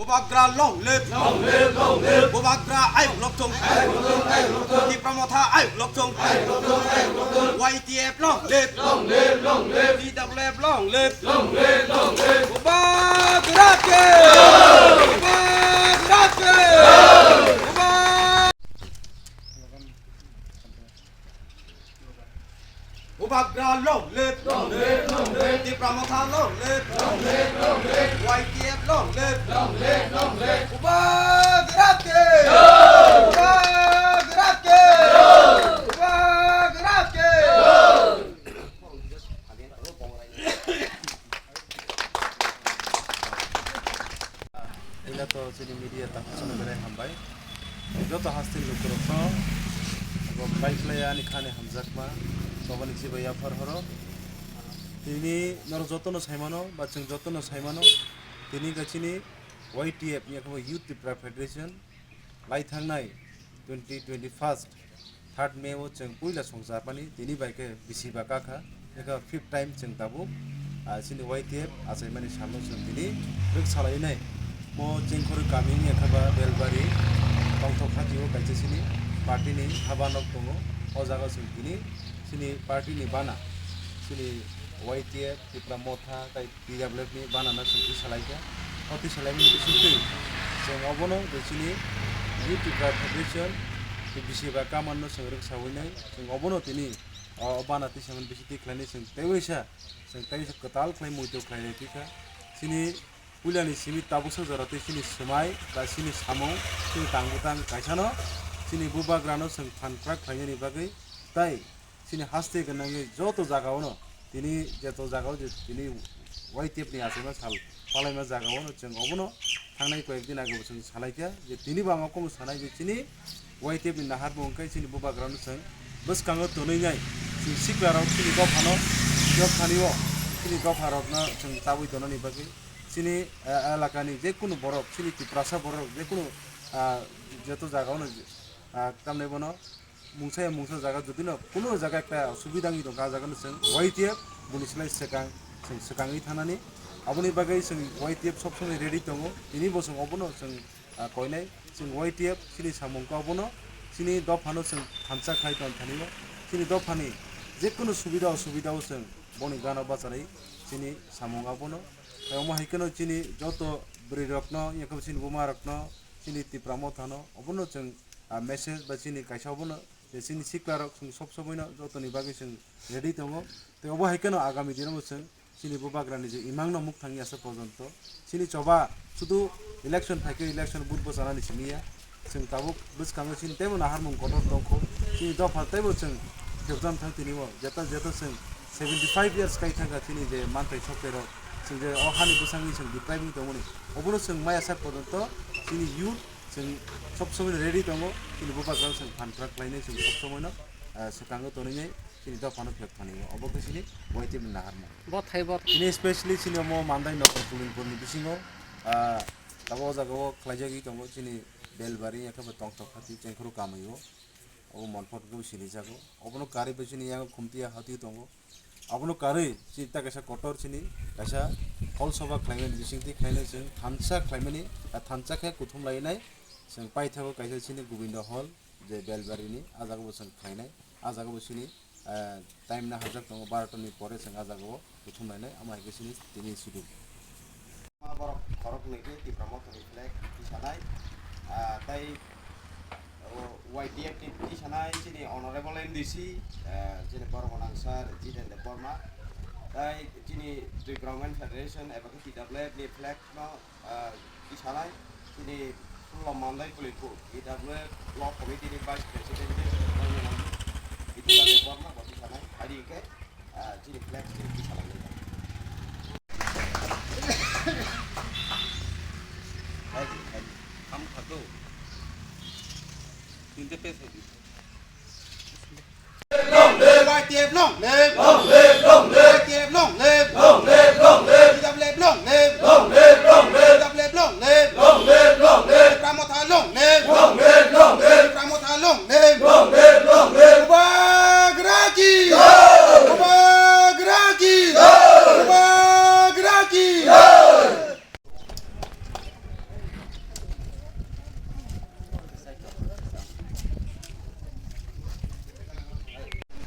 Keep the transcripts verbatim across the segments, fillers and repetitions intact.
Bubagra long live. Long live, long live. Bubagra ayuk lokthung. Tipra Motha ayuk lokthung. Y T F long live. Long live, long live. T W F long live. Long live, long live. Bubagra ki. Bubagra ki. Bubagra Bubagra long live! Long live, long live! Tipra Motha long live! Long live, long live! Y T F long live! Long live, long live! Bubagra ki! Bubagra ki! Bubagra ki! Puila to chini media takhuk chini belai hambai. Joto haste lukurokno abo bai khlai ani khani hamjakma tobani chibai yaphar horo. Tini norok jotono saimano ba chwng jotono saimano, tini khe chini Y T F ni yakho Youth Tipra Federation lai thangnai twenty twenty-first third May o chwng puila songchapani, tini bai khe bisi ba kakha, eka fifth time chwng tabuk, ah, chini Y T F achaimani salno chwng tini rwk salainai. Mo Chengkhorwi kami wngya khe ba Belbari tongthok hati o kaisa chini party ni haba nok tongo. O jaga chwng tini chini party ni bana chini Y T F, Tipra Motha, tai T W F ni banana chwng twi salaikha. O twi salaimani bisingtwi chwng obono je chini Youth Tipra Federation tei bisi ba kamanno chwng rwk sawinai. Chwng obono tini o bana twi samani bisingtwi khlainai chwng tei waisa chwng tei waisa kwtal khlai muitu khlai rwphi kha. Chini puilani simi tabuksa jora tei chini swmai ba chini samung chini tang bwtang kaisano chini bubagrano chwng phan kwrak khlainani bagwi tei chini haste gwnangwi joto jagaono tini jeto jagao je tini Y T F ni achaima sal palaima jagaono chwng obono thangnai koyek din age bo chwng salaikha je tini bo ang okomo sanai je chini Y T F ni naharmung wngkhe chini bubagrano chwng bwskango tonwi nai chini siklarok chini dophano dophani o chini dopharokno chwng tabwi tonani bagwi chini, eh, elakani jekunu borok chini Tiprasa borok jekunu, ah, joto jagaono, ah, tamni bono mungsa ya mungsa jaga jodi no kuno jaga ekta subida wngwi tongkha, ah jaga no chwng Y T F boni slai swkang chwng swkangwi thanani. Aboni bagwi chwng Y T F sob somoi ready tongo, tini bo chwng obono chwng, ah, koinai chwng Y T F chini samung khe obono chini dophano chwng thansa khlai tong thani o chini dophani jekunu subida osubida o chwng boni gana bachanai chini samung abono. Tei omo hai kheno chini joto bwrwi rokno yakhe chini buma rokno chini Tipra Mothano obono chwng, ah, message ba chini kaisa obono je chini siklarok chwng sob somoino jotoni bagwi chwng ready tongo. Tei obo hai kheno agami dino bo chwng chini bubagrani je imangno mukthangya se pojonto chini choba sudu election phaikhe election vote bo chanani simi ya. Chwng tabuk bwskango chini teibo naharmung kotor tongkho. Chini dopha teibo chwng jebjam thang tini o jeta jeta chwng seventy five years kai thangkha chini je manthai sokterok chwng je o hani bwsangni chwng depriving tongmani obono chwng maya sak pojonto chini youth Chwng sob somoi ready tongo, chini bubagrano chwng phan kwrak khlainai, chwng sob somoino, ah, swkango tonwi nai, chini dophano phek thani o. Obo khe chini Y T F ni naharmung. Bo thai bo. Chini specially chini omo Mandai Nokol Kuminpur ni bisingo, ah, abo o jaga o khlaijagwi tongo, chini Belbari, yakhe bo Tongthok Hati, Chengkhoro Kamai o. Obo Monpot khe bo sinijago. Obono karwi bo chini yango Khumtiya Hati tongo. Abono karwi chini ta kaisa kotor chini kaisa hol soba khlaimani bisingtwi khlainai chwng thansa khlaimani, a thansa khe kuthum lainai chwng paithago kaisa chini Govinda Hall je Belbarini, a jaga bo chwng khlainai, a jaga bo chini, eh, time na hajak tongo barota ni pore chwng a jaga o kuthum lainai, amo hai khe chini tini schedule. Borok khoroknwi khe Tipra Mothani flag tisanai, ah, tei o Y T F ni tisanai chini Honorable M D C, ah, chini borok gwnang sir Jiten Debbarma, tei chini Tripura Women Federation eba khe T W F ni flag no, ah, tisanai chini Phullom Mandai Kuliku, T W F Block Committee ni Vice President Jiten Debbarma bo tisanai, hari khe Ah, chini flex chini kisa lai lai. Hai, hai. Ham khato. Tinte pes hai. Y T F long live! Long live, long live! Y T F long live! Long live, long live! T W F long live! Long live, long live! T W F long live! Long live, long live! Tipra Motha long live! Long live, long live! Tipra Motha long live! Long live, long live! Bubagra ki! Jai! Bubagra ki! Jai! Bubagra ki! Jai!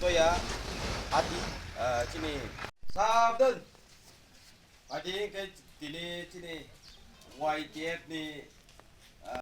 Soya, ati, ah, chini, sabdan. Ati ke tini chini Y T F ni, ah,